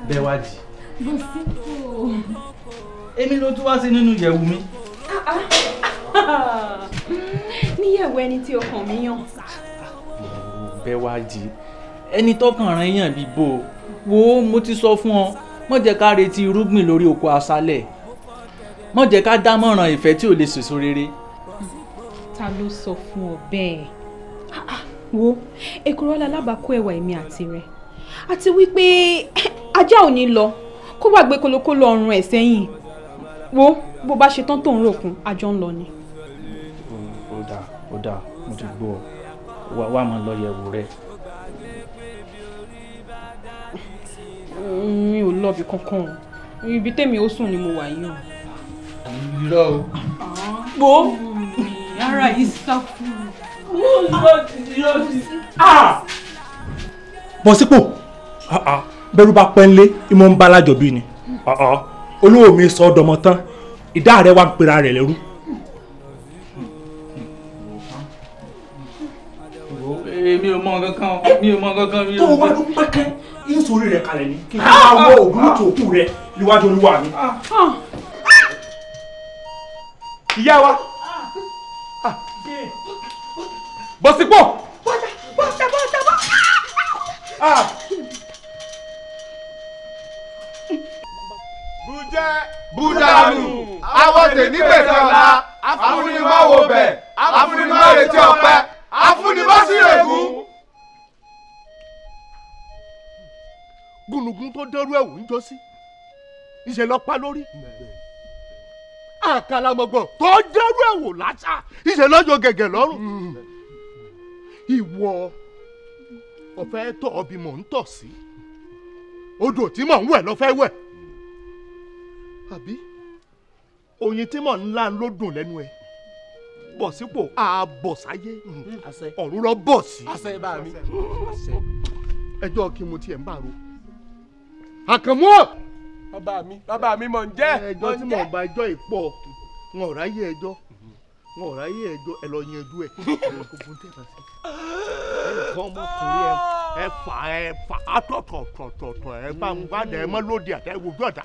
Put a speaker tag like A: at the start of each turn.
A: Bẹ́wàjì.
B: Bọ̀sípò.
A: Èmi ló tún wá sí nínú ìyẹ̀wù mi.
B: Níyẹ̀wù ẹni tí ọkàn mi yàn.
A: Bẹ́wàjì, ẹni tọkàn rẹ̀ yàn bí bò wo mo ti sọ fún ọ, má jẹ́ ká retí irúgbìn lórí oko aṣálẹ̀, má jẹ́ ká dámọ̀ràn ìfẹ́ tí ò lè sèso rere.
B: Ta ló sọ fún ọ bẹ́ẹ̀? Wo èkùrọ́ lalábàákú ẹ̀wà èmi àti rẹ̀, àti wípé ajá ò ní lọ kó gbàgbé kolokolo ọrùn ẹ̀ sẹ́yìn. Wo bó bá ṣe tán tó ń ròkun, àjọ ń lọ ni.
A: Ó dáa, ó dáa, mo ti gbọ́ ọ, wá máa lọ yẹ̀wò rẹ.
B: Mi ò lọ ibì kankan o, ibi tèmi ó sùn ni mo wà yìí o.
A: Irọ́ o.
B: Wo ara yìí sá fún mi.
C: Bọ̀sípò, bẹ́rù bá pẹ́ ńlé ìmọ̀ ń bá alájọbí ni. Olówó mi sọ ọ́ dọmọ tán, ìdá rẹ̀ wá ń pera rẹ̀ lẹ́rú.
A: Èmi ò mọ kankan, mi ò mọ kankan.
C: Tó o bá dún pẹ́kẹ́ ìsòrí rẹ̀ kalẹ̀ ni kí n máa wọ ògúrú tó kù rẹ̀ níwájú olúwa mi. Ìyá wa. Bọ̀sípò.
D: Bọ́tà bọ́tà bọ́tà bọ́.
E: Bùjẹ́ bùdànù àwọn tèmi gbèsè ọ̀la afúnimáwo bẹ̀ afúnimáretí ọpẹ́ afúnimásírègùn.
C: Gúnugún tó dẹ́rú ẹ̀wù ń jọ́sí ìṣe lọ pa lórí. Àkàlàmọ̀gbọ̀n tó dẹ́rú ẹ̀wù lásà ìṣe lọ́jọ́ gẹ̀gẹ̀ lọ́rùn. Ìwọ ọ̀fẹ́ tọ̀ ọbí mò ń tọ̀ sí, odò tí mò ń wẹ̀ lọ́fẹ́ wẹ̀, àbí oyin tí mò ń lá ló dùn lẹ́nu ẹ̀. Bọ̀sípò àbọ̀ sáyé, ọ̀run lọ bọ̀ sí. Ẹjọ́ kí mo tiẹ̀ ń bá ro. Àkànmú ọ̀.
E: Bàbá mi mọ̀ ń jẹ́.
C: Ẹjọ́ tí mò ń bá ẹjọ́ ìpọ̀, wọn ò ráyè ẹjọ́, wọn ò ráyè ẹjọ́, ẹ lọ yanjú ẹ. Ẹnìkan ọmọkùnrin ẹ fà ẹ fà á tọ̀tọ̀tọ̀tọ̀ ẹ bá ń bá dẹ̀ ẹ mọ́ lóde àtẹ wojú ọ̀dà.